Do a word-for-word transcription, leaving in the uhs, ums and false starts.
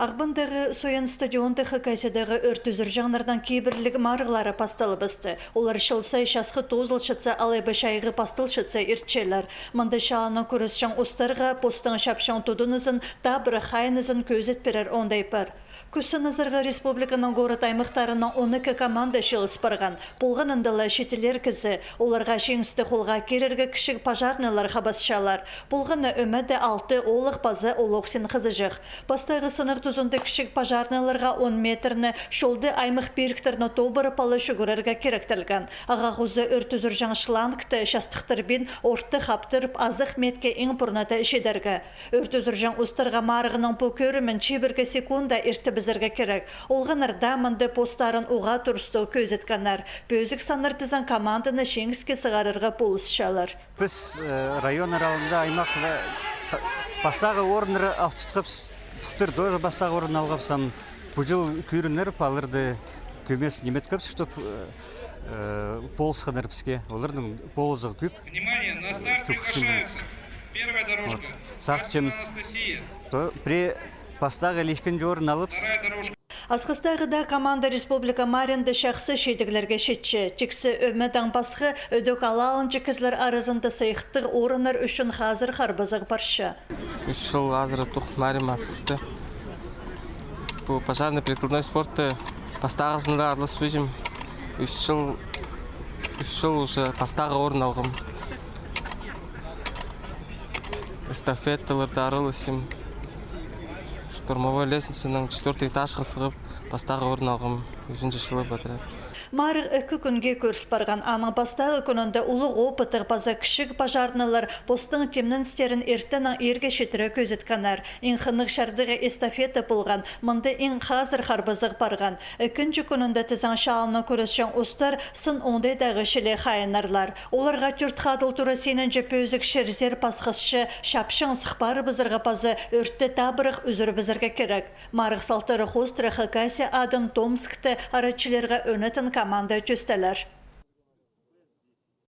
Ағбандағы Соян стадионда Хакасиядағы ӧрт ӱзӱрҷеңнернің кибірліг марығлары пасталыбысты. Олар чыл сай часхы тоозылчатса алай ба чайғы пасталчатса иртчелер. Мында чалааннаң кӱресчең устарға постың чапчаң тудынызын, табырах хайынызын кӧзіт пирер оңдай пар. Кӱс сыназарға республиканың город-аймахтарынаң он ікі команда чыылыс парған. Полғанында ла читілер кізі. Оларға чиңісті холға кирерге кічіг пожарныйлар хабасчалар. Полғаны ӧмеде алты оолах паза улуғ син хызыҷах. Пастағы сынах тузында кічіг пожарныйларға он метрні, чолды аймах пиріктерні тобырып ала чӱгӱрерге киректелген. Ағаа хоза ӧрт ӱзӱрҷең шлангты частыхтырбин, орты хаптырып, азах метке иң пурнада чидерге. Ӧрт ӱзӱрҷең устарға марығның пу кӧрімін чибіргі секунда иртібізерге кирек. Олғаннар даа мында постарын уғаа турыстығ кӧзіткеннер. Пӧзік саннар тізең команданы чиңіске сығарарға полысчалар. Піс, э, район аралында, аймахта, ха-, пастағы орыннар алчатхабыс. Пілдір тоже пастағы орын алғабыс, ам пу чыл кӧрінер, паларды кӧмес ниме иткебіс, чтоб, э, э, полысханнар піске. Олардың полызығы кӧп. Внимание, на старт приглашаются. Первая дорожка. Вот. Сағынчам, Анастасия. То пре пастағы или ікінҷі орын алыбыс. Вторая дорожка. Асхыстағы даа команда республика марығында чахсы чидіглерге читче. Тиксі ӧмедең пасха, ідӧк ала алынҷы кізілер аразында сыйыхтығ орыннар ӱчӱн хазыр харбазығ парча. Ӱс чыл азыра тоғынмарим Асхыста. Пу пожарный прикладной спортта пастағызында араласпаҷам. Ӱс чыл, ӱс чыл уже пастағы орын алғам. Эстафеталарда араласчам. Штурмовой лестницаның четвёртый этажха сығып, пастағы орын алғам ӱзінҷі чылы подряд. Марығ ікі кӱнге кӧріл парған. Аның пастағы кӱнінде улуғ опыттығ паза кічіг пожарныйлар постың тимненістерін иртеннең иирге читіре кӧзіткеннер. Иң хынығ чардығы эстафета полған. Мында иң хазыр харбазығ парған. Ікінҷі кӱнінде тізең чалааннаң кӱресчең устар сын оңдайдағы чіли хайыннарлар. Оларға тӧрт хадыл тура синінҷе пӧзік чир-сер пасхасча, чапчаң сых парыбызарға паза ӧртті табырах ӱзӱрібізерге кирек. Марығ салтары хоостыра Хакасия адын Томскта арачыларға ӧнетін команда тӧстелер.